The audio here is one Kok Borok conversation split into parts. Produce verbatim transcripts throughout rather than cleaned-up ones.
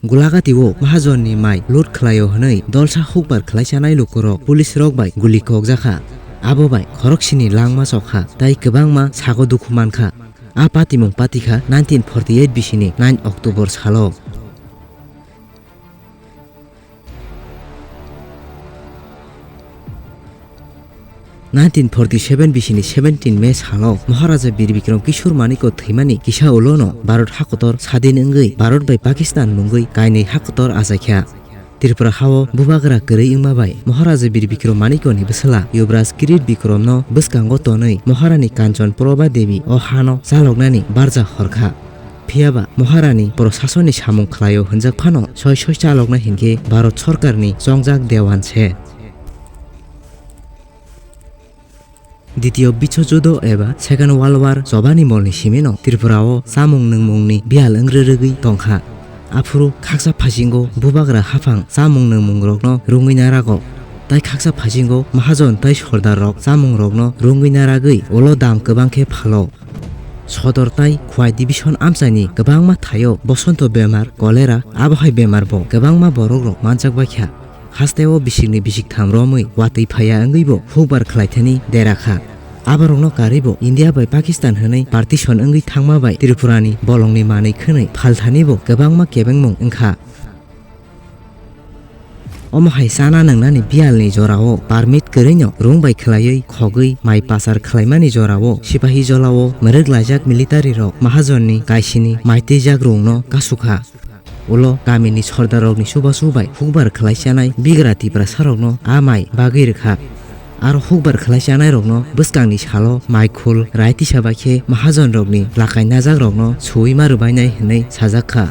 Gulagati o Mahajonni mai loot khlaio hwnwi dolsa hukbar khlai chanai lukurok police rok bai guli kokjakha. Abo bai khoroksini langma chokha tei kwbangma sago dukhu mankha. A patimung patikha nineteen forty eight bisini nine October salo. Nineteen forty seven bisini seventeen May salo Maharaja Bir Bikram Kishore Manikya thwimani kisa ulono Bharat hakotor sadin wngwi Bharat bai Pakistan mungwi kainwi hakotor achaikha. Tripura hao bubagra kwrwi wngma bai Maharaja Bir Bikram Manikyani bwsla Yuvraj Kirit Bikramno bwskango tonwi Maharani Kanchan Prabha Devi o hano chaloknani barja horkha. Phiyaba Maharani Prasasonni samung khlaio hwnjak phano soi soi chalokna hinkhe Bharat Sorkarni chongjak dewan se. Ditiyo Biswojuddo eba Second World War chobani molni simino Tripura o chamung nwngmungni biyal wngri rwgwi tongkha. Aphuru khaksa phasingo bubagra haphang chamung nwngmungrokno rwngwi narago. Tai khaksa phasingo mahajon tai sordarrok chamungrokno rwngwi naragwi ulo dam kwbang khe phalo. Sodor tai Khwai division amchaini kwbangma thaio bosonto bemar, cholera, abohai bemar bo kwbangma borokrok manjak baikha. Hasteo bisikni bisik tham romwi watwi phaiya wngwibo hukbar khlaithani derakha. Aborokno karwibo India bai Pakistan hwnwi partition wngwi thangma bai Tripurani bolongni manwi khwnwi phalthanibo kwbangma kebengmung wngkha. Omo hai chana nwngnani biyalni jorao permit kwrwino rung bai khwlaiwi khogwi mai pasar khwlaimani jorao sipahi jolao mwrwk laijak military rok mahajonni kaisini mai twijak rungno kasukha. Ulo kamini sordarrokni chubachu bai hukbar khwlai chanai bigra Tiprasarokno a mai bagwi rwkha. Aro hukbar khwlai chanairokno bwskangni salo mai khul rai tisa bai khe mahajonrokni lakai najakrokno suwi ma rwbainai hwnwi sajakha.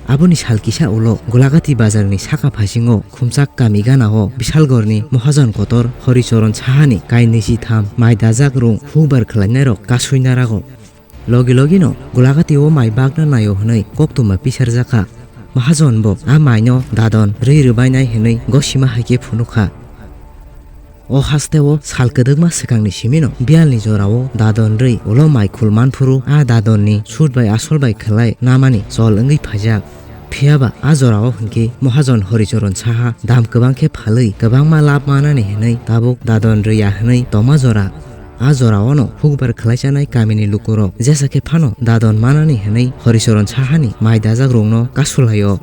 Aboni sal kisa ulo Gulagati bazarni saka phasingo khumchak kami ganao Bishalgorni Mohajon kotor Horichoron Sahani kai niji tham mai dajak rung hukbar khwlainairok kasui narago. Logi logino Gulagati o mai bagna naio hwnwi koktwma pisarjakha. Mahajon bo a maino dadon rwi rwbainai hwnwi gosima hai khe phunukha. O hasteo sal kwdwkma swkangni simino biyalni jorao dadon rwi ulo mai khul manphuru a dadonni sut bai asol bai khwlai namani chol wngwi phaijak. Phiyaba a jorao hwnkhe Mohajon Horichoron Saha dam kwbang khe phalwi kwbangma lab manani hwnwi tabuk dadon rwya hwnwi tongma jora. A joraono hukbar khwlai chanai kamini lukurok jesa khe phano dadon manani hwnwi Horichoron Sahani mai dajak rungno kasulaio.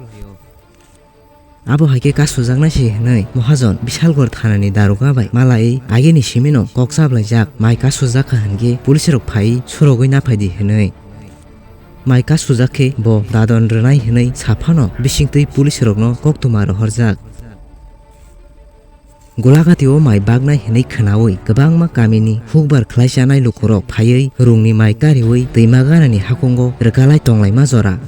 Abo hai khe kasujaknai se hwnwi Mohajon Bishalgor thanani daroga bai malaiwi agini simino kok chablaijak mai kasujakha hwnkhe police rok phaiwi surogwi naphaidi hwnwi. Mai kasujak khe bo dadon rwnai hwnwi sa phano bisingtwi police rokno koktwma rohorjak. Gulagati o mai baknai hwnwi khwnaui kwbangma kamini hukbar khlai chanai lukurok phaiwi rungni mai kariui twima ganani hakungo rwkalai tonglaima jora.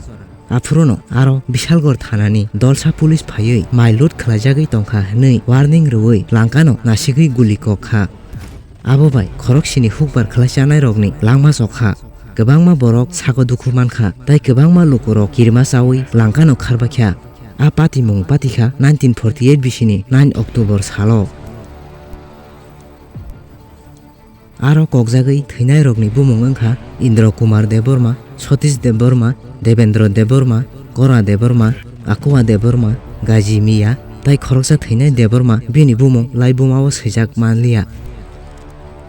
Aphuruno aro Bishalgor thanani dolsa police phaiwi mai loot khlaijagwi tongkha hwnwi warning rwui langkano nasigwi guli kok kha. Abo bai khoroksini hukbar khlai chanairokni langma chok kha. Kwbangma borok sago dukhu mankha tei kwbangma lukurok kirima chaui langkano kharbakha. A patimung patikha nineteen forty eight bisini nine October salo. Aro kokjagwi thwinairokni bumung wngkha Indra Kumar Debbarma, Satish Debbarma, Devendra Debbarma, Kora Debbarma, Akua Debbarma, Gaji Miya, tei khoroksa thwinai Debbarma bini bumung laibumao swijak manliya.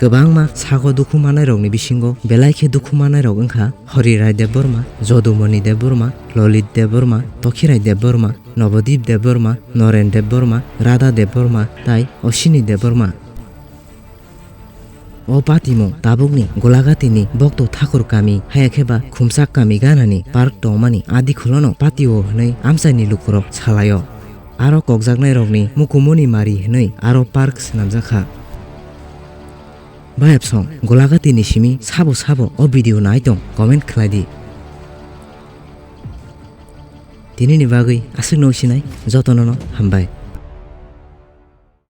Kwbangma sago dukhu manairokni bisingo belai khe dukhu manairok wngkha Hori Rai Debbarma, Jodumoni Debbarma, Lolit Debbarma, Tokhirai Debbarma, Nobodip Debbarma, Noren Debbarma, Radha Debbarma, tei Oshini Debbarma. O patimung tabukni Golagatini Bokto Thakur kami, haya khe ba Khumchak kami ganani park tongmani adi khulono patio hwnwi amchaini lukurok salaio. Aro kokjaknairokni mukumuni mari hwnwi aro park swnamjakha. Bayapsong, Golagatini simi sabo sabo o video nai tong, comment khlai di. Tinini bagwi aswkno sinai, jotono no hambai.